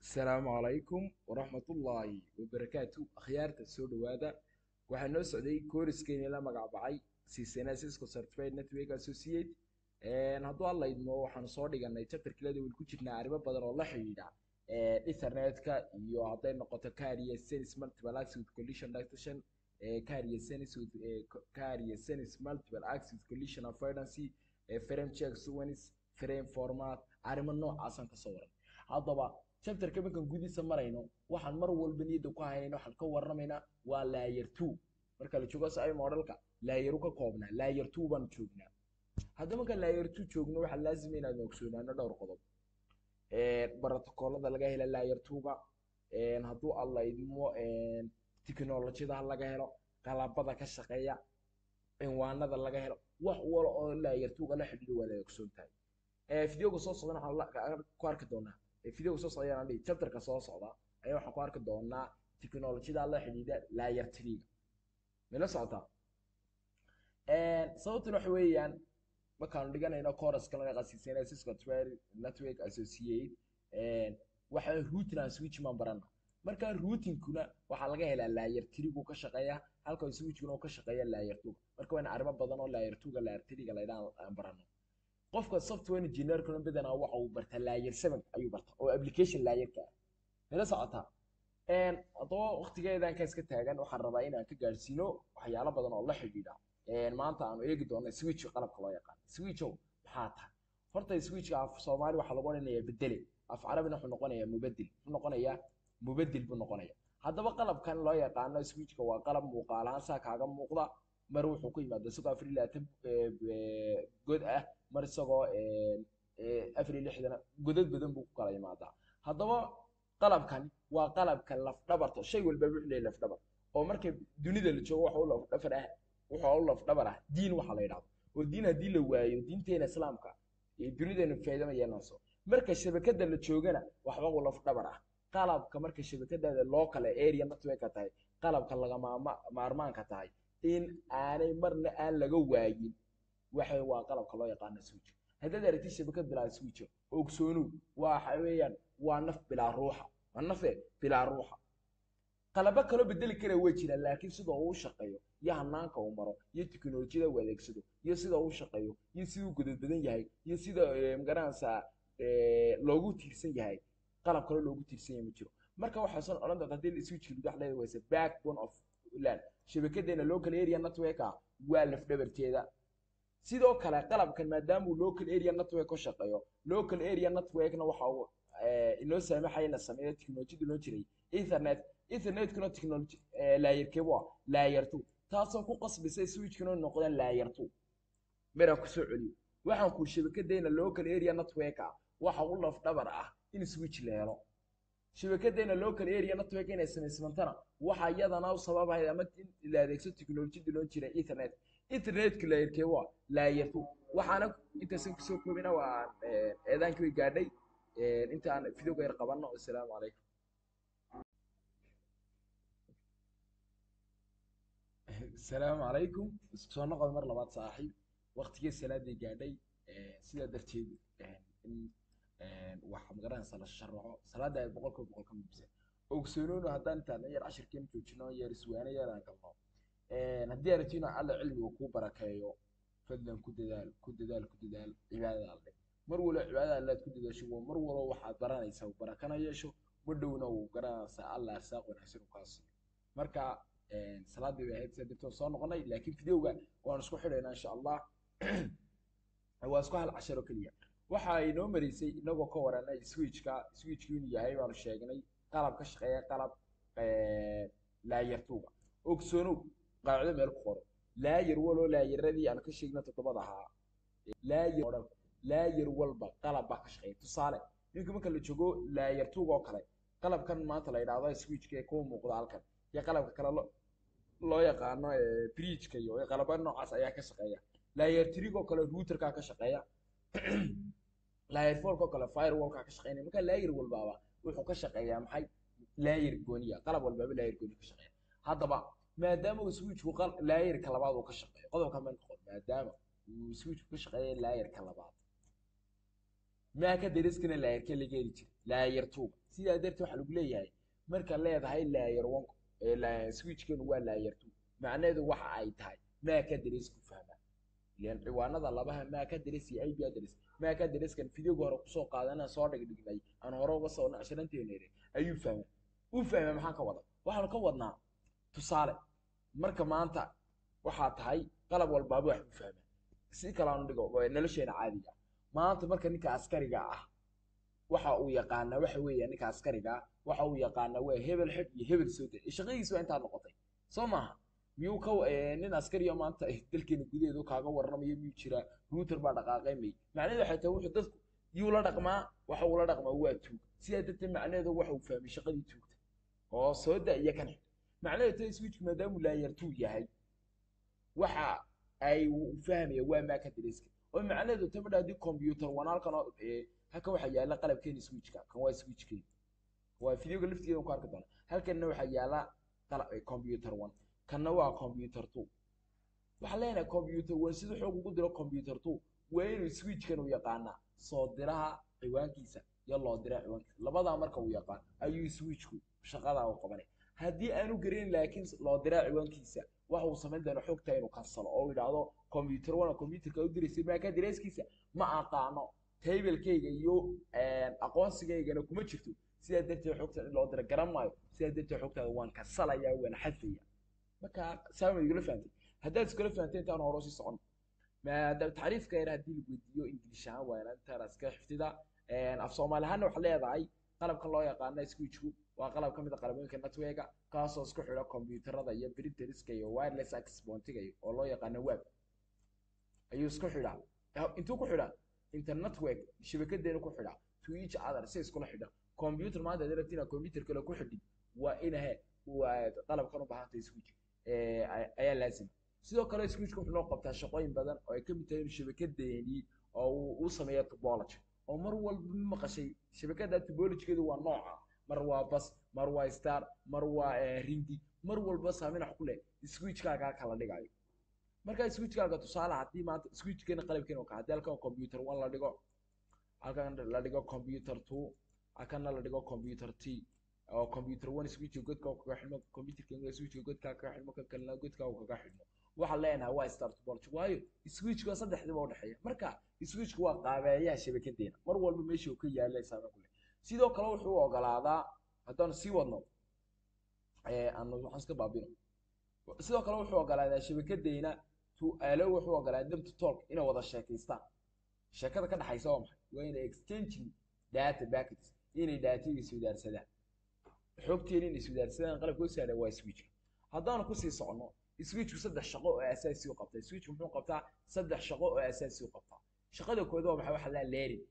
Asalaamu calaykum waraxmatullaahi wabarakaatu. Akhyaarta soo dhowaada. Waxaa noo socday kooriskeeni la magac baxay CCNA, Cisco Certified Network Associate. Hadduu Alla idmo, waxaanu soo dhiganay chapterkilada weli ku jirnaa arrimo badan oo la xidhiidha ethernetka iyo hadday noqoto carrier sense multiple access with collision detection, carrier sense multiple access with collision avoidance, frame check sequence, frame format, arrimo noocaasaan kasoo waran. Haddaba chapterka markaan gudihiisa marayno, waxaan mar walba niyadda ku haynayna, waxaan ka warramaynaa waa layer 2. Marka la joogo OSI modelka, layeru ka koobnaa, layer 2 baan joognaa. Haddaba markaan layer 2 joogno, waxaa laazima inaad ogsoonaano dhowr qodob: protocolada laga hela layer 2-ga, hadduu Alla idmo tiknolojiyada laga helo, qalabada ka shaqeeya, cinwaanada laga helo, wax wala oo layer 2-ga la xidhiidho waa la ogsoon tahay. Videoga soo socdana waxaan ku arki doonaa, videoga soo socda ayaan dhihi, chapterka soo socda ayaa waxaan ku arki doonaa tiknolojiyada la xidhiidha layer 3-ga. Mila socotaa? Sababtuna waxa weeyaan, markaanu dhiganayno course loo yaqaan CCNA, Cisco Network Associate, waxa routing and switching baan barana. Marka routingkuna waxaa laga helaa layer 3-gu ka shaqeeya, halka switchkuna uu ka shaqeeya layer 2. Marka waa in arrimo badan oo layer 2-ga, layer 3-ga la yidhaha aan barano. Qofka software engineerkuna badanaa waxa uu bartaa layer 7 ayuu bartaa, oo application layerka ah. Mila socotaa? Haddaba waqtigeedan ka iska taagan, waxaan rabaa inaan ka gaadhsiino waxyaalo badan oo la xidhiidha. Maanta aanu eegi doona switch, qalabka loo yaqaan switchow. Maxaa tahay horta switchka? Af Soomaali waxaa lagu odhanayaa bedele, af Carabina wuxuu noqonayaa mubedel. Wuxuu noqonayaa mubedel buu noqonaya. Haddaba qalabkan loo yaqaano switchka waa qalab muuqaal ahaan saa kaaga muuqda. Mar wuxuu ku yimaada isagoo 24 god ah, mar isagoo 64. Godad badan buu ku kala yimaadaa. Haddaba qalabkan waa qalabka lafdhabarta. Shay walba wuxuu leeyahay lafdhabar, oo marka dunida la joogo waxa u lafdhabar ah, waxa u lafdhabar ah diin waxa la yidhahdo, oo diin haddii la waayo, diinteena Islaamka ee dunideena faa'iido ma yeelanayso. Marka shabakada la joogana waxba u lafdhabar ah qalabka. Marka shabakadaada local area network tahay, qalabka lagama maarmaanka tahay in aanay marna aan laga waayin waxay waa qalabka loo yaqaano switch. Haddaad aragtid shabakad bilaa switch, ogsoonow waxa weeyaan waa naf bilaa ruuxa, waa nafe bilaa ruuxa. Qalabo kaloo bedeli kara way jiraan, laakiin sida uu u shaqeeyo iyo hanaanka uu maro iyo tiknolojiyada uu adeegsado iyo sida uu u shaqeeyo iyo siduu godad badan yahay iyo sida magaranaysaa loogu tiirsan yahay, qalab kaloo loogu tiirsan yahay ma jiro. Marka waxaa soo odhan doonta haddii switch wax leedahay wayse backbone of LAN, shabakadeena local area network ah waa lafdhabarteeda. Sidoo kale qalabkan maadaama uu local area network ka shaqeeyo, local area networkna waxa uu inoo saamaxaya in la sameeyo tiknolojiyada loo jiray ethernet. Ethernetkuna technology layerkee waa layer 2, taasoo ku qasbisay switchkuna noqdeen layer 2. Maraan kusoo celiyo, waxaan ku shabakadeena local area network ah waxa u lafdhabar ah in switch la helo. Shabakadeena local area network inay samaysmantana waxa iyadana u sababahay ama in la adeegsado tiknolojiyada loo jiray ethernet. Ethernetka layerkee waa layer 2. Waxaana intaasan kusoo koobina, waa eedaankii way gaadhay inta aan videoga yar qabanno. Assalaamu calaykum. Asalaamu calaykum. Isku soo noqod mar labaad, saaxiib. Waqtigii salaaday gaadhay, sidaa darteed in wax magaranaysa la sharaxo salaada ay 100% ka mudbisa. Ogsoonoonu haddaan intaan yar cashirkeena joojino, yar iswaano yar aan galno. Haddii aragti inuu Alla cilmiga kuu barakeeyo, fadlan ku dadaal, ku dadaal, ku dadaal cibaadada Alle. Mar walba cibaadada Alle aad ku dadaasho, waa mar walba waxaad baranaysaa uu barakana yeesho, ma dhowna uu garanaysaa Alla arsaaq wanaagsan uu kaa siiyo. Marka salaadii bay ahayd, sidaa darteed soo noqonay, laakiin videoga waan isku xidhaynaa insha Allah, waa isku hal cashar oo keliya. Waxa ay noo mareysay inagoo ka waranay switchka. Switchku inuu yahay baanu sheegnay qalab ka shaqeeya qalab layer 2-ga. Ogsoonow, qaacido meel ku qoro: layer waloo layeradii aan ka sheegnay toddobada ahaa, layer layer walba qalab baa ka shaqeeya. Tusaale, ninka marka la joogo layer 2-ga oo kale, qalabkan maanta la yidhaahdo switchka ee kuwa muuqda halkan iyo qalabka kale loo yaqaano bridgeka iyo qalaba noocaas ayaa ka shaqeeya. Layer 3 oo kale routerka ka shaqeeya. Layer 4 oo kale firewallka ka shaqeynaya. Marka layer walbaaba wuxuu ka shaqeeyaa maxay? Layer gooniya. Qalab walbaaba layer gooni ka shaqeeya. Haddaba maadaama uu switchku layerka labaad uu ka shaqeeyo, qodobka meel qor, maadaama uu switchku ka shaqeeyo layerka labaad, MAC addresskana layerkee laga heli jiray? Layer 2. Sidaa darteed waxaa lagu leeyahay, marka leedahay layer 1, switchkeenu waa layer 2, macnaheedu waxa ay tahay MAC addressku fahmaa, ilan ciwaanada labaha MAC address iyo IP address. MAC addresskan videoga hore kusoo qaadana, soo dhigdhignay, aan hore uga soo casharanteena ayuu fahmaa, uu fahmaa. Maxaan ka wada? Waxaanu ka wadnaa, tusaale, marka maanta waxaa tahay qalab walbaaba wax buu fahmaa. Si kale aanu dhigo, nolosheena caadiga maanta, marka ninka askariga ah waxa uu yaqaanaa waxa weeya, ninka askariga ah waxa uu yaqaanaa waa hebel xidh iyo hebel soo day. Shaqadiisu waa intaa noqotay, soo maaha? Miyuu ka nin askariyo maanta dalkeena gudaheedu kaaga warramayo miyuu jiraa router baa dhaqaaqay? May. Macnaheedu waxay tahay, wuxuu dadku yuu la dhaqmaa, waxa uu la dhaqmaa waa tuug. Sidaa darteed macnaheedu waxa uu fahmay shaqadii tuugta oo soo da iyo kan xidh. Macnaheedu tahay switchku maadaamuu layer 2 yahay, waxa ay fahmaya waa MAC addresska, oo macnaheedu tamadha haddii computer one halkan oo halkan waxaa yaala qalabkeeni switchka, kan waa switchkeeni, waa videoga laftigeeda ku arki doona. Halkanna waxaa yaala qalab computer one, kanna waa computer 2. Waxaan leenahay computer one siduu xoog ugu diro computer 2, waa inuu switchkan uu yaqaanaa soo diraha ciwaankiisa iyo loo diraha ciwaankiisa. Labadaa marka uu yaqaan ayuu switchku shaqadaa u qabanay. Haddii aanu garan laakiin loo diraa ciwaankiisa, waxa uu samayn doonaa xogta inuu kansalo oo uu yidhaahdo computer one, computerka u diraysay MAC addresskiisa ma aqaano, tablekayga iyo aqoonsigaygana kuma jirto, sidaa darteed xogta in loo dira garan maayo, sidaa darteed xogtaada waan kansalayaa, waan xadfaya. Marka saa igula fahantay? Haddaad iskula fahantay, intaan hore sii socon, maadaama tacriifka yar haddii lagu weydiiyo English ahaan, waa inaad intaan iska xifdida. Af Soomaali ahaanna waxaad leedahay qalabkan loo yaqaano switchku waa qalab ka mid a qalabooyinka networka, kaasoo isku xidha kombiyuutarada iyo printerska iyo wireless access pointiga oo loo yaqaano WAP ayuu isku xidhaa. Intuu ku xidhaa? Internetwork, shabakadeena ku xidhaa, to each other, si iskula xidha. Computer maanta hadii rabtid inaad computer kale ku xidhid, waa inahe waa qalabkan u baahantahay, switch ayaa laazima. Sidoo kale switchka wuxuu noo qabtaa shaqooyin badan oo ay ka mid tahay inuu shabakadeeni oo uu u sameeyo topology, oo mar walba ma maqashay shabakada topologygeedu waa nooca, mar waa bus, mar waa star, mar waa ring, mar walba saameyn wax ku leh switchkaagaa kala dhigayo. Marka switchkaaga, tusaale, haddii maanta switchkeena qalabkeena oo haddii halkan computer one la dhigo, halkan la dhigo computer 2, halkanna la dhigo computer t, oo computer one switchka godka kaga xidhmo, computerka switchka godka kaga xidhmo, kan kalena godka uu kaga xidhmo, waxaan leenahay waa star topology, waayo switchka saddexdiiba udhexeeya. Marka switchka waa qaabeeyaha shabakadeena, mar walba meesha uu ka yaala saameyn ku leh. Sidoo kale wuxuu u ogolaadaa, haddaanu sii wadno, aanu waxaan iska baabino, sidoo kale wuxuu ogolaadaa shabakadeena to allow, wuxuu ogolaadaa them to talk, inay wada sheekaystaan. Sheekada ka dhaxaysa waa maxay? Waa inay exchanging data packets, inay datada isweydaarsadaan, xogteena inay isweydaarsadaan. Qalabka u sahla waa switchka. Haddaanu kusii soconno, switchku saddex shaqo oo asaasi u qabtaa. Switchku muxuu qabtaa? Saddex shaqo oo asaasi u qabtaa. Shaqada koowaad waa maxay? Waxaa la learning,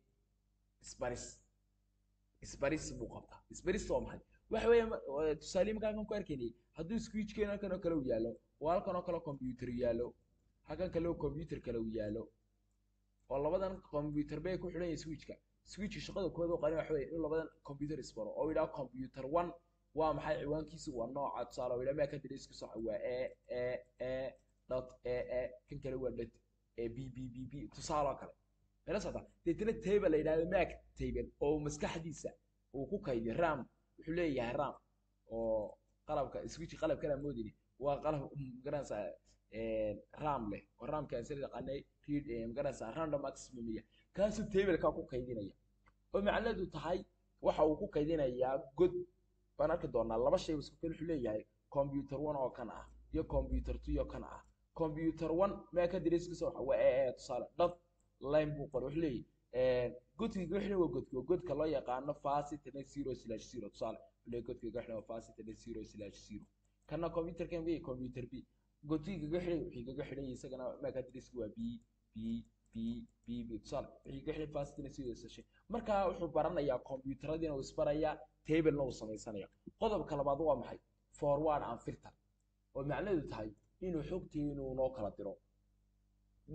isbaris, isbaris buu qabtaa. Isbaris waa maxay? Waxa weeye, tusaale, markaan halkan ku arkaynay, hadduu switchkeena halkan oo kale uu yaallo, oo halkan oo kale computer yaallo, halkan kale oo computer kale uu yaallo, oo labadan computer bay ku xidhan yihiin switchka, switchka shaqada koowaad oo qaban waxa weeye inuu labadan computer isbaro, oo yidhaha computer one waa maxay ciwaankiisu? Waa nooca, tusaale, oo yidhaha MAC addresskiisu waa A A A dot A A, kan kale waa dot A B B B B, tusaale oo kale. Mela socda? Deetana table la yidhahdo MAC table oo maskaxdiisa uu ku kaydiyo, RAM wuxuu leeyahay, RAM oo qalabka switch, qalab kala moodini, waa qalab magaranaysaa RAM leh, oo RAM-ka aan sida yaqaanay read magaranaysaa random access memory, kaasuu tableka ku kaydinaya, oo macnaheedu tahay waxa uu ku kaydinayaa god baan arki doonaa. Laba shay isku kale wuxuu leeyahay computer one oo kan ah iyo computer 2 oo kan ah. Computer one MAC addresskiisa waxa waa A A, tusaale, dot line buu qoray. Wuxuu leeyahay godka kaga xidhan waa godka, godka loo yaqaano fast 0/0, tusaale, wuxuu leeyahay godka kaga xidhan waa fast 0/0. Kana computerkan B, computer B, godkii kaga xidhan wuxuu kaga xidhan yahay isagana MAC addresski waa B B B B B, tusaale, wuxuu kaga xidhan fast 0/. Marka wuxuu baranayaa computeradiina uu isbarayaa, tablena uu samaysanaya. Qodobka labaad waa maxay? Forward and filter, oo macnaheedu tahay inuu xogtii inuu noo kala diro,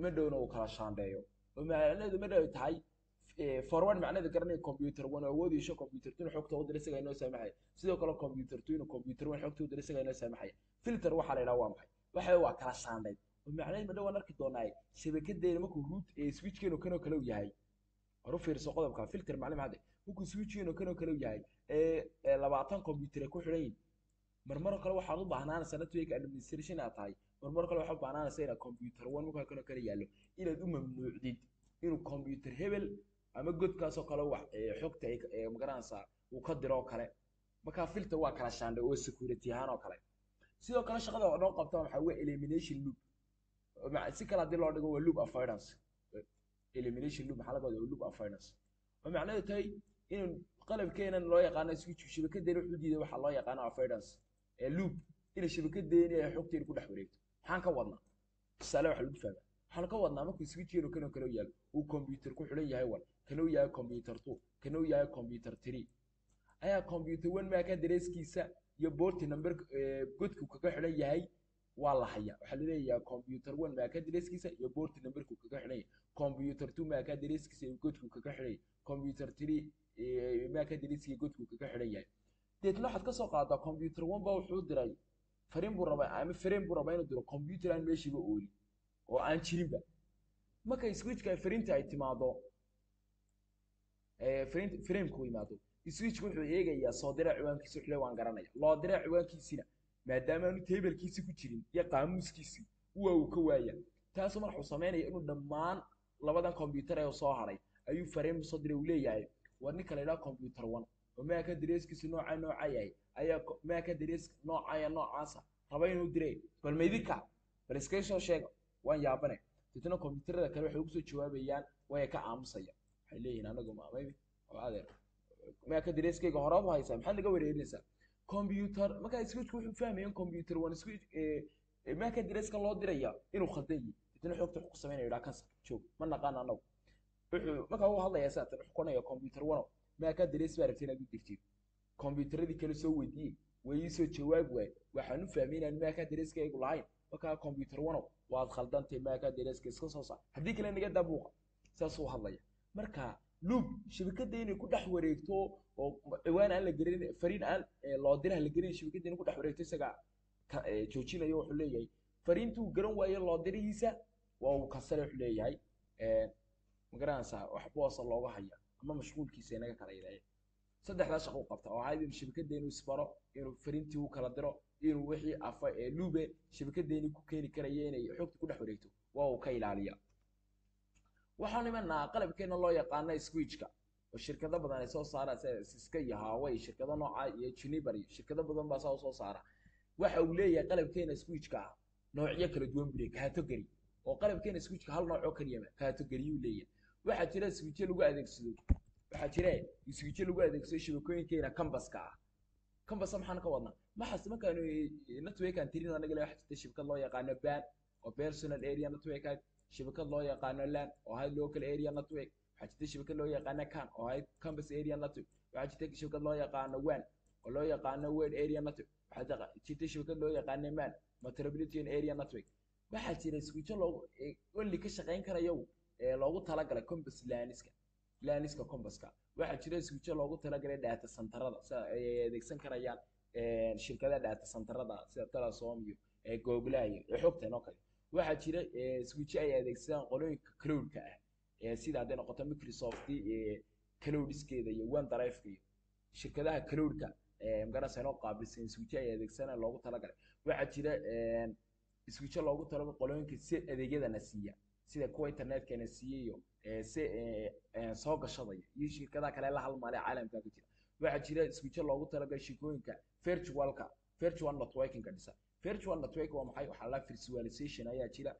madhowna uu kala shaandheeyo, oo macnaheedu madhow tahay forward, macnaheedu garanaya computer one awood yeesho computer 2 inuu xogta u diro, isaga inoo saamaxaya. Sidoo kale computer 2 inuu computer one xogta u diro, isaga inoo saamaxaya. Filter waxaa la yidhaha waa maxay? Waxa waa kala shaandhayn, oo macnaheedu madhow waan arki doonaa shabakadeena markuu root switchkeenu kanoo kale u yahay. Hor u fiirso qodobka filter macluum hadde. Markuu switchkeenu kanoo kale yahay ee 20 computer ku xidhan yihiin, marmar kale waxaad u baahnaanaysaa network administration aad tahay, marmar kale waxaad u baahnaanaysaa inaad computer one markaa kanoo kale yaallo inaad u mamnuucdid inuu computer hebel ama godkaasoo kale wax xogta ay magaranaysaa uu ka diro oo kale. Markaa filter waa kala shaandhay oo security ahaan oo kale. Sidoo kale shaqada oo dhan qabta waxaa weeye elimination loop. Si kale haddii loo dhigo waa loop avoidance. Elimination loop maxaa laga wadaa? Loop avoidance oo macnaheedu tahay in qalabkeenan loo yaqaano switch shabakadeena wuxuu diiday waxaa loo yaqaano avoidance ee loop, inay shabakadeeni ay xogteena ku dhex wareegto. Maxaan ka wadnaa? Tusaale waxa lagu fahmaa, waxaan ka wadnaa markuu switchkeenu kanoo kale yaalo, uu computer ku xidhan yahay one, kanuu yahay computer two, kanuu yahay computer three, ayaa computer one MAC addresskiisa iyo port number godku kaga xidhan yahay waa la hayaa. Waxaa la leeyahay computer one MAC addresskiisa iyo port numberku kaga xidhan yahay, computer two MAC addresskiisa iyo godku kaga xidhan yahay, computer three MAC addresskiisa iyo godku kaga xidhan yahay. Deetna waxaad ka soo qaadaa computer one baa wuxuu diray fariin buu rabaa ama frame buu rabaa inuu diro computer aan meeshiiba oolin oo aan jirinba. Marka switchka fariinta ay timaado, fariinta frameka yimaado, switchka wuxuu eegayaa soo dira ciwaankiisa, wuxuu leeyahay waan garanaya. Loo dira ciwaankiisina maadaama aanu tablekiisi ku jirin iyo qaamuuskiisi waa uu ka waaya. Taasoo marka wuxuu sameynaya inuu dhammaan labadan computer ee soo haray ayuu frame soo diray, uu leeyahay war ninka la yidhaha computer one oo MAC addresskiisu nooca nooca yahay ayaa MAC address noocaya noocaasa raba inuu diray, bal maydinka bal iskaga soo sheega, waan yaabane. Deetna computerada kale waxay ugu soo jawaabayaan, way ka aamusaya, waxay leeyihiin anagu ma maybe oo adeer MAC addresskayga horaad u haysaa, maxaad naga wareerinaysaa computer? Markaa switchku wuxuu fahmaya in computer one switch MAC addresska loo diraya inuu khaldan yahay. Deetna xogta wuxuu ku sameynaya yidhaha cancel, joog, ma naqaan anagu. Wuxuu markaa uu hadlayaa sidaatan, wuxuu qoranayaa computer one MAC address baa rabtay inaad u dirtid, computeradii kale soo weydiiyey way ii soo jawaabi waay, waxaan u fahmay inaan MAC addresskaygu lahayn. Markaa computer one waad khaldantay, MAC addresska iska soo saar, haddii kale naga daa buuqa. Saasuu hadlaya. Marka loop shabakadda inay ku dhex wareegto oo ciwaan aan la gelin, fariin aan loo diraha la gelin, shabakadda inay ku dhex wareegto isaga joojinayo. Wuxuu leeyahay fariintuu garan waayo loo dirihiisa waa uu cancel-ay. Wuxuu leeyahay ma garanaysaa wax boosa looga haya ama mashquulkiisa inaga kala yareeya. Saddexdaa shaqo u qabta oo ahayd inuu shabakadda inuu isbaro, inuu fariintii u kala diro, inuu wixii afa ee loop shabakadeeni ku keeni karaya inay xogta ku dhex wareegto waa uu ka ilaaliya. Waxaan imanaa qalabkeena loo yaqaano switchka oo shirkado badan ay soo saaraan sida Cisco iyo Huawei, shirkado nooca iyo Juniper iyo shirkado badan baa saa soo saara. Waxa uu leeyahay qalabkeena switchka ah noocyo kala duwan buu leeyahay, category, oo qalabkeena switchka hal nooc oo kaliya ma category uu leeyahay. Waxaa jira switchyo lagu adeegsado, waxaa jira switchyo lagu adeegsado shabakooyinkeena campuska ah. Campus maxaan ka wadnaa? Maxas markaanu network aan tirin anaga waxaa jirta shabakad loo yaqaano PAN oo personal area network ahayd, shabakad loo yaqaano LAN oo ahayd local area network, waxaa jirta shabakad loo yaqaano CAN oo ahayd campus area network, waxaa jirta shabakad loo yaqaano WAN oo loo yaqaano wide area network, waxaa jirta shabakad loo yaqaano MAN, metropolitan area network. Waxaa jira switcho loogu only ka shaqayn karayo ee loogu talagalay campus LANiska, LANiska campuska. Waxaa jira switcho loogu talagalay data centerada sida ay adeegsan karayaan shirkadaha data centerada sida Telesom iyo Google iyo xogtan oo kale. Waxaa jira switcho ay adeegsadaan qolooyinka cloud-ka ah, sida hadday noqoto Microsoft cloudiskeeda iyo OneDrive-ka iyo shirkadaha cloud-ka magaranaysa inoo qaabilsan switcho ay adeegsanayaan loogu talagalay. Waxaa jira switcho loogu talagalay qolooyinka si adeegyadana siiya, sida kuwa internetkana siiya iyo si soo gashadaya iyo shirkadaha kale la halmaalay caalamka ka jira. Waxaa jira switcho loogu talagalay shirkooyinka virtualka, virtual networking-ka dhisa. Virtual network waa maxay? Waxaa la virtualization ayaa jira.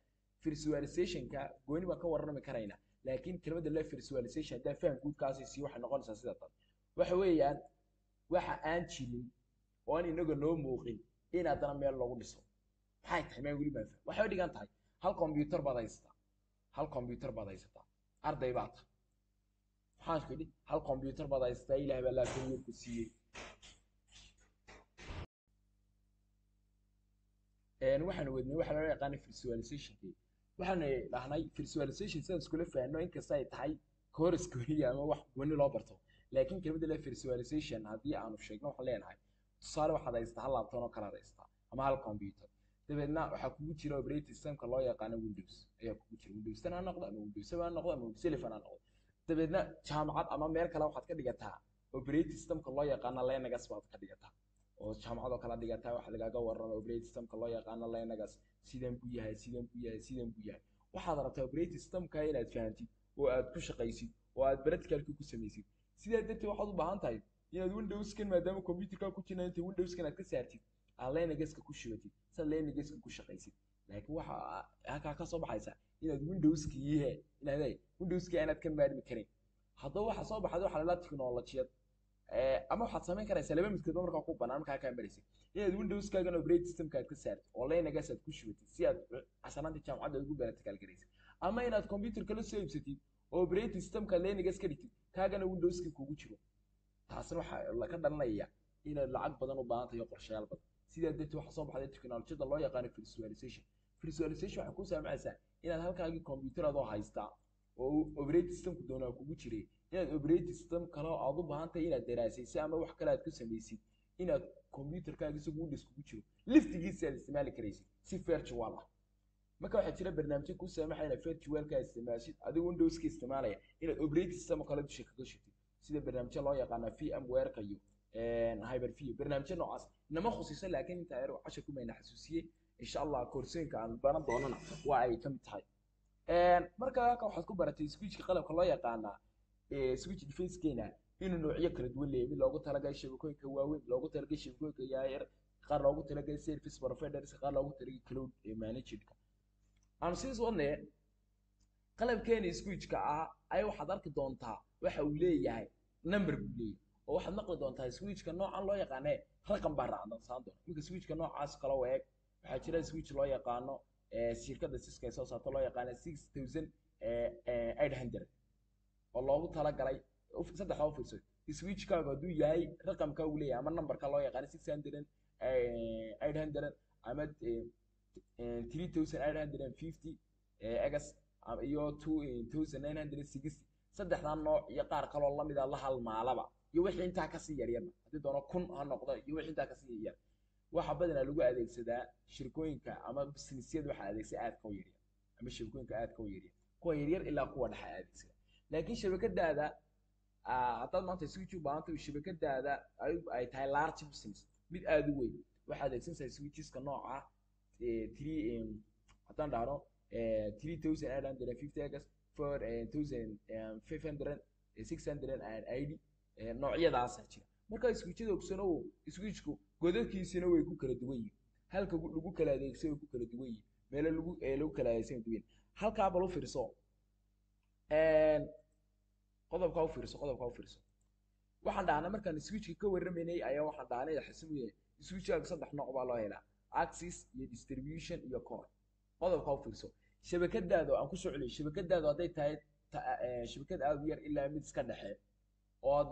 Virtualizationka gooni baan ka warrami karaynaa, laakiin kelmadda la virtualization haddaan faham guud kaasi sii waxay noqonaysaa sida tan: waxa weeyaan waxa aan jirin oo aan inaga noo muuqin in haddana meel lagu dhiso. Maxay tahay? Maan weli baan faham. Waxay u dhigan tahay hal computer baad haysataa, hal computer baad haysataa, arday baad tahay. Maxaan isku idhi? Hal computer baad haysataa, Ilaah baa laakiin yar ku siiyey. Waxaan wadnay waxa loo yaqaana virtualizationkii. Waxaan dhahnay virtualization sidaan iskula fahanno, inkasta ay tahay course gooniya ama wax gooni loo barto, laakiin kelmadda la virtualization haddii aanu sheegno, waxaan leenahay tusaale waxaad haysataa hal laptop oo kale aad haysataa ama hal computer, dabeedna waxaa kugu jira operating systemka loo yaqaano Windows ayaa kugu jira, Windows 10 ha noqdo ama Windows 7 ha noqdo ama Windows 11 ha noqdo. Dabeedna jaamacad ama meel kale waxaad ka dhigataa operating systemka loo yaqaano Linux baad ka dhigataa, oo jaamacad oo kala dhigataa. Waxa lagaaga warrama operating systemka loo yaqaano Linux, sidan buu yahay, sidan buu yahay, sidan buu yahay. Waxaad rabtaa operating systemka inaad fahantid oo aad ku shaqaysid oo aad practicalki ku samaysid. Sidaa darteed waxaad u baahan tahay inaad Windowskan, maadaama computerka ku jirna, inta Windowskan aad ka saartid, aad Linuxka ku shubatid, sad Linuxka ku shaqaysid. Laakiin waxa halkaa ka soo baxaysa inaad Windowskiihe, inaad Windowskii inaad ka maarmi karin. Haddaba waxa soo baxday waxa la tiknolojiyad, ama waxaad samayn karaysaa laba midkoodba markaa ku banaan. Markaa kaa maraysid inaad Windowskaagan operating systemka aad ka saartid oo Linux aad ku shubatid si aad casanaanta jaamacadda ugu practical garaysid, ama inaad computer kala soo iibsatid oo operating systemka Linux ka dhigtid, kaagana Windowskii kugu jiro. Taasna waxaa ka dhalanaya inaad lacag badan u baahan tahay iyo qorshayaal badan. Sidaa darteed waxaa soo baxday teknolojiyada loo yaqaano virtualization. Virtualization waxay kuu saamacaysaa inaad halkaagii computer adoo haystaa oo operating systemku doonaa kugu jiray, inaad operating system kale oo aad u baahan tahay inaad daraasaysid ama wax kale aad ku samaysid, inaad computerkaaga isagu Windows kugu jiro liftigiisa aad isticmaali karaysid si virtual ah. Marka waxaa jira barnaamijyo kuu saamaxaya inaad virtualka isticmaashid adigoo Windowska isticmaalaya, inaad operating system kale dusha kaga shubtid, sida barnaamijyo loo yaqaana VMware-ka iyo Hyper-V. Barnaamijyo noocaas nama khusiiso, laakiin intaa yar cashar kumayna xasuusiyey. Insha Allah koorsooyinka aan baran doonana waa ay ka mid tahay. Marka halkan waxaad ku baratay switchka, qalabka loo yaqaanaa switch device-keena, inuu noocyo kala duwan leeyahay: mid loogu talagalay shabakooyinka waaweyn, loogu talagalay shabakooyinka yaryar, qaar loogu talagalay service providers, qaar loogu talagalay cloud managed-ka. Aanu sidaas wadnee, qalabkeena switchka ah ayaa waxaad arki doontaa waxa uu leeyahay number buu leeyahay, oo waxaad maqli doontaa switchka noocan loo yaqaane raqam baa raacsan doona. Iminka switchka noocaas kala u eg waxaa jira switch loo yaqaano, shirkadda Cisco ay soo saarto, loo yaqaano 6800, oo loogu talagalay saddexda. U fiirso, switchkaagu hadduu yahay raqamka uu leeyahay ama numberka loo yaqaano 600 800 ama 3850 X iyo 2960, saddexdan nooc iyo qaar kaloo lamida la halmaalaba iyo wixii intaa kasii yaryarba, haddii doono 1000 ha noqdo iyo wixii intaa kasii yaryar, waxaa badanaa lagu adeegsadaa shirkooyinka ama businessyada. Waxaa adeegsada aadka u yaryar ama shabakooyinka aadka u yaryar, kuwa yaryar ilaa kuwa dhexa adeegsada. Laakiin shabakadaada haddaad maanta switch u baahantahay, shabakadaada ay tahay large business, mid aada u weyn, waxaad adeegsanaysaa switcheska nooca three, haddaan dhahno 3850 X, 4500, 680, noocyadaasa jira. Marka switchada ogsanow, switchku godadkiisina way ku kala duwan yihiin, halka lagu kala adeegsay way ku kala duwan yihiin, meelo lagu kala adeegsan duwan yihiin. Halkaa bal u fiirso qodobkaa, u fiirso qodobkaa, u fiirso. Waxaan dhahnay markaan switchka ka warramaynay ayaa waxaan dhahnay xasuumiye, switchkaaga saddex nooc baa loo helaa: access iyo distribution iyo core. Qodobkaa u fiirso. Shabakadaadu, aan ku soo celiyay, shabakadaadu hadday tahay shabakad aada u yar ilaa mid iska dhexe oo aad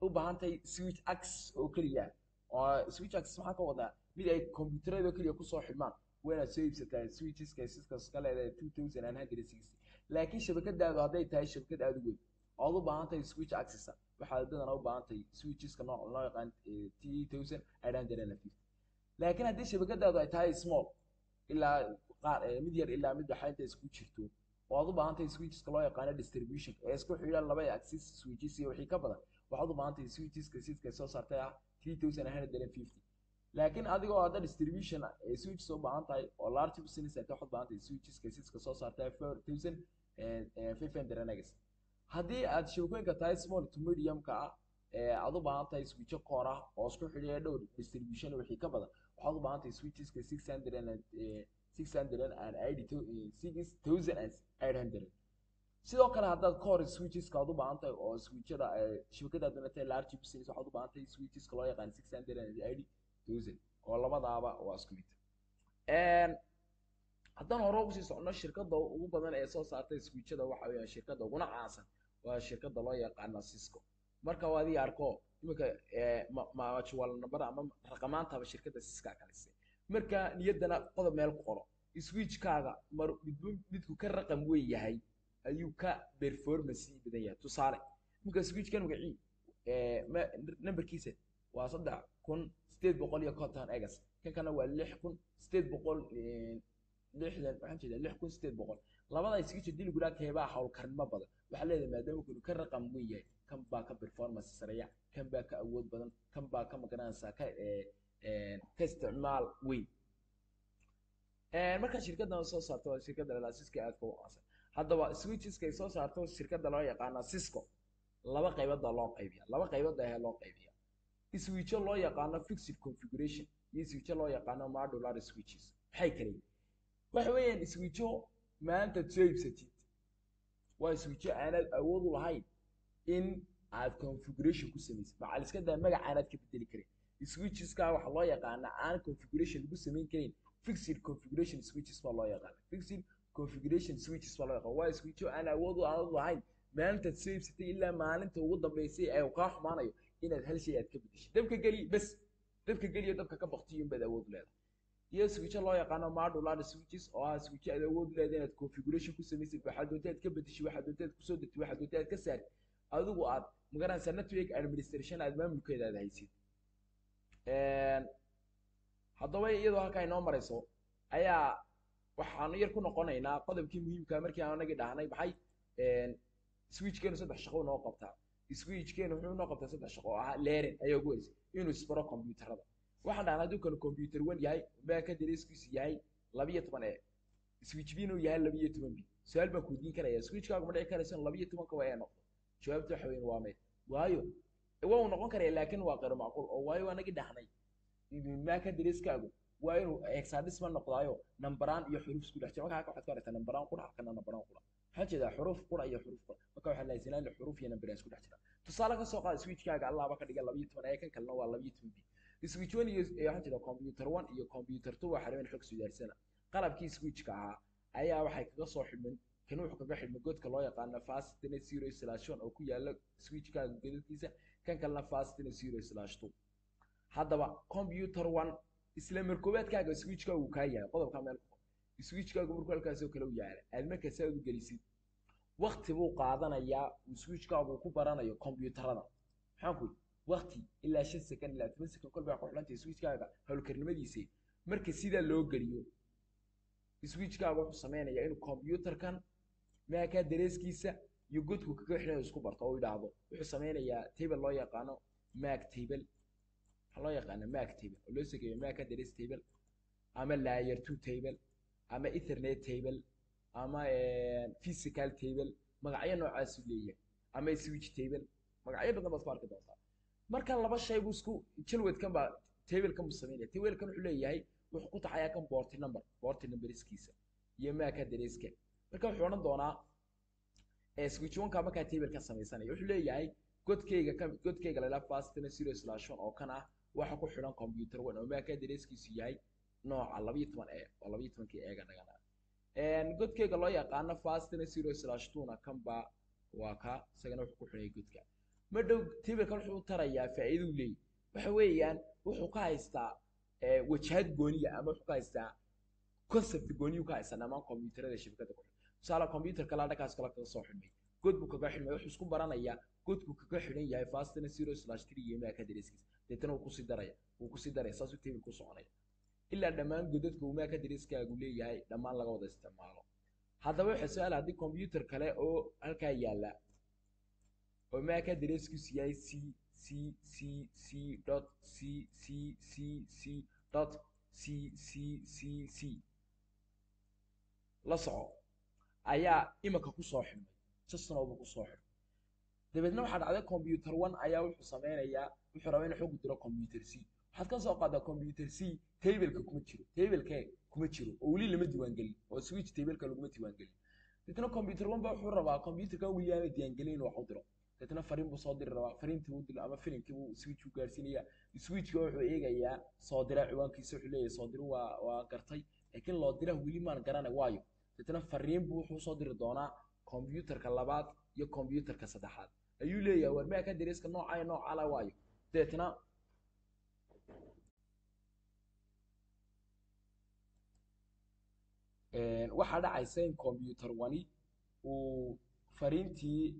u baahan tahay switch access oo keliya, oo switch access maxaa ka wadaa? Mid ay kombiyuutarada keliya kusoo xidhmaan, waa inaad soo iibsataa switcheska Cisco ka leedahay 2960. Laakiin shabakadaadu hadday tahay shabakad aada u weyn oo aad u baahan tahay switch access, waxaad badanaa u baahan tahay switcheska nooc loo yaqaan 3850. Laakiin haddii shabakadaadu ay tahay small ilaa qaar mid yar ilaa mid dhexe inta isku jirto oo aad u baahan tahay switcheska loo yaqaano distribution ee isku xidhan laba access switches iyo wixii ka badan, waxaad u baahan tahay switcheska Cisco soo saartay ah 3950. Laakiin adigoo hadda distribution switches u baahan tahay oo large business ay tahay, waxaad u baahan tahay switcheska Cisco soo saartay 4500 X. Haddii aad shabakooyinka tahay small to medium-ka ah ee aad u baahan tahay switcho core ah oo isku xidhiya dhowr distribution wixii ka badan, waxaad u baahan tahay switcheska 6800. Sidoo kale haddaad core switcheska aad u baahan tahay oo switchada shabakadaaduna tahay large business, waxaad u baahan tahay switcheska loo yaqaan 6800, oo labadaaba waa isku mid. Haddaan hore ugu sii socono, shirkadda ugu badan ee soo saartay switchada waxa weeyaan, shirkadda uguna caansan waa shirkadda loo yaqaano Cisco. Marka waa adiga arko iminka majuwal number ama raqamaantaba shirkadda Cisco kalisay. Marka niyaddana qodob meel ku qoro: switchkaaga mar midba midku ka raqam weyn yahay ayuu ka performance badan yahay. Tusaale, iminka switchkan magacii numberkiisa waa 3850 X, kan kana waa 6860, waxaan jeedaa 6800. Labada switch haddii lagu dhaha keebaa hawlkarnimo badan? Waxaa leedahay maadaama kanu ka raqam weyn yahay, kan baa ka performance sareeya, kan baa ka awood badan, kan baa ka magaranaysaa ka isticmaal weyn. Marka shirkaddan soo saarto waa shirkadda la Cisco, aadka u caansan. Haddaba switcheska ay soo saarto shirkadda loo yaqaana Cisco laba qaybood baa loo qaybiya, laba qaybood ayaa loo qaybiya: switcho loo yaqaano fixed configuration iyo switcho loo yaqaano modular switches. Maxay kala yihiin? Waxa weeyaan switcho maanta soo iibsatid waa switcho aanaad awood u lahayn in aad configuration ku samaysid, macal iska daa magac aanaad ka bedeli karin. Switcheska waxaa loo yaqaana aan configuration lagu samayn karin fixed configuration switches baa loo yaqaana. Fixed configuration switches baa loo yaqaana waa switcho aan awood u lahayn maalintaad soo iibsatay ilaa maalinta ugu dambeysay ee uu kaa xumaanayo inaad hal shay aad ka bedeshid. Dabka geli bes, dabka geliyo dabka ka baktiyo inbaad awood u leedahay. Iyo switcho loo yaqaano modular switches, oo ah switcho aad awood u leedahay inaad configuration ku samaysid, waxaad doonta aad ka bedeshid, waxaad doonta aad kusoo degtid, waxaad doonta aad ka saartid, adigu aad magaranaysaa network administration aad maamulkeeda aad haysid. Haddaba iyadoo halkaa inoo marayso ayaa waxaanu yar ku noqonaynaa qodobkii muhiimka. Markii aan anagii dhahnay maxay, switchkeenu saddex shaqo noo qabtaa. Switchkeenu wuxuu noo qabtaa saddex shaqo oo ahaa learning ayaa ugu horeysay, inuu isbaro computerada. Waxaan dhahnay hadduu kanu computer 1 yahay, MAC addresskiisu yahay 12 A, switch B inuu yahay 12 B. Su-aal baan ku weydiin karaya: switchkaagu ma dhici karayso in 12-ka waa A noqdo? Jawaabta waxa weyn waa mid, waayo waa uu noqon karaya, laakiin waa qeyr macquul oo waayo anagii dhahnay MAC addresskaagu waa inuu hexadecimal noqdaayo, nambaraan iyo xuruuf isku dhex jira. Marka halka waxaad ku aragtaa nambaraan qura, halkana nambaraan qura. Waxaan jeedaa xuruuf qura iyo xuruuf qura. Marka waxaa lahaysanaa xuruuf iyo nambaraan isku dhex jira. Tusaale ka soo qaada switchkaaga Allahba ka dhiga 12 A, kan kalena waa 12 B. Switch 1 iyo waxaan jeedaa computer 1 iyo computer 2 waxaa rabeen xog isweydaarsanaa. Qalabkii switchka ahaa ayaa waxay kaga soo xidhmeen, kan wuxuu kaga xidhmay godka loo yaqaano fast 0/1 oo ku yaala switchkaaga godadkiisa, kan kalena fast 0/2. Haddaba computer 1 isla markoobaadkaaga switchkaagu kaa yahay qodobka meel ku qor. Switchkaagu markuu halkaasoo kale u yaala, aad markaas aad u gelisid, waqti buu qaadanayaa uu switchkaagu ku baranayo computerada. Maxaan ku yidhi? Waqti ilaa 5 second ilaa 10 second kolbaa ku xidhantay switchkaaga howlkarnimadiisa. Marka sidaa loo geliyo, switchkaaga wuxuu sameynayaa inuu computerkan MAC addresskiisa iyo godku kaga xidhan isku barto oo yidhaahdo. Wuxuu sameynayaa table loo yaqaano MAC table. Waxaa loo yaqaana MAC table oo loo sageeyo MAC address table ama layer 2 table ama ethernet table ama physical table, magacyo noocaasu leeyahay, ama switch table, magacyo badan baad ku arki doontaa. Marka laba shay buu isku jalwadkan baa tablekan buu sameynaya. Tablekan wuxuu leeyahay, wuxuu ku taxayaa kan port number, port numberskiisa iyo MAC addresska. Marka wuxuu odhan doonaa switch one-ka markaa table-ka samaysanaya, wuxuu leeyahay godkayga ka godkayga la fast 0/1 oo kan ah waxa ku xidhan computer 1 oo MAC addresskiisu yahay nooca 12 A oo 12-kii eega nagana. Godkayga loo yaqaano fast 0/2 na kan baa waa ka isagana wuxuu ku xidhay godka. Ma dhow table-kan wuxuu u tarayaa faa'iido uu leeyahay waxa weeyaan wuxuu ka haystaa wajahad gooniya ama wuxuu ka haystaa concept gooniyu ka haystaa dhammaan computerada shabakada ku xidhan. Tusaale, computer kale dhankaas kale kaga soo xidhmay, god buu kaga xidhmay. Wuxuu isku baranayaa godku kaga xidhan yahay fast 0/3 iyo MAC addresskiisa. Deetana wuu kusii daraya, wuu kusii daraya, saasuu table ku soconaya ilaa dhammaan godadka uu MAC addresskaagu leeyahay dhammaan laga wada isticmaalo. Haddaba waxaa su-aal: haddii computer kale oo halkaa yaalla oo MAC addresskiisu yahay C C C C dot C C C C dot C C C C, la soco, ayaa iminka kusoo xidhmay, justnow buu kusoo xidhmay, dabeedna waxaa dhacday computer 1 ayaa wuxuu sameynayaa, wuxuu rabaa inuu xog diro computer C. Waxaad ka soo qaadaa computer C tableka kuma jiro, tableke kuma jiro oo weli lama diiwaangelin oo switch tableka laguma diiwaangelin. Deetna computer 1 ba wuxuu rabaa computerkan weli aana diiwaangelin inuu wax u diro. Deetna fariin buu soo diri rabaa, fariintii uu diro ama filimkii buu switch u gaarsiinayaa. Switchka wuxuu eegayaa soo dira ciwaankiisa. Wuxuu leeyahay soo diro waa gartay, laakiin loo dira weli maan garanay waayo. Deetna fariin buu wuxuu soo diri doonaa computerka labaad iyo computerka saddexaad. Ayuu leeyahay war MAC addresska nooca iyo nooca la waayo. Deetna waxaa dhacaysa in computer 1 uu fariintii,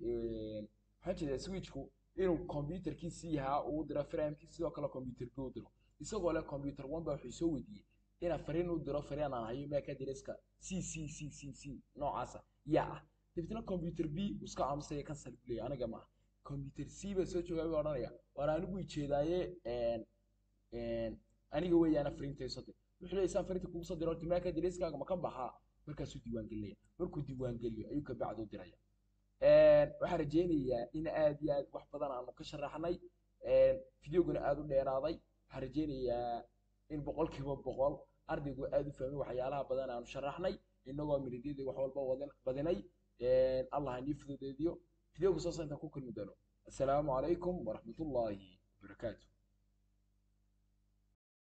waxaan jeedaa switchku, inuu computerkii C yahaa uu diro framekii, sidoo kale computer B u diro, isagoo leh computer 1 baa wuxuu soo weydiiyey inaan fariin u diro, fariin aan hayo MAC addresska C C C C C noocaasa yaa ah. Dabeetna computer B uu iska aamusaya, cancel buu leeyahay, aniga maaha. Computer C baa soo jawaabay, odhanaya waar anigu ijeedaaye, aniga weeyaana fariinta soo dir. Wuxuu leeyahay saan fariinta kugu soo diro horta MAC addresskaaga ma ka baxaa? Markaasuu diiwaangelinaya. Markuu diiwaangeliyo ayuu kabacdi u diraya. Waxaan rajeynayaa in aad iyo aad wax badan aanu ka sharaxnay, videoguna aad u dheeraaday. Waxaan rajeynayaa in 100% ardaygu aad u fahmay waxyaalaha badan aanu sharaxnay, inagoo miridyadii wax walba wadan badinay. Allah ha nii fududeediyo. Videoga soo intaan ku kulmi doono, assalaamu calaykum waraxmatullaahi wabarakaatu.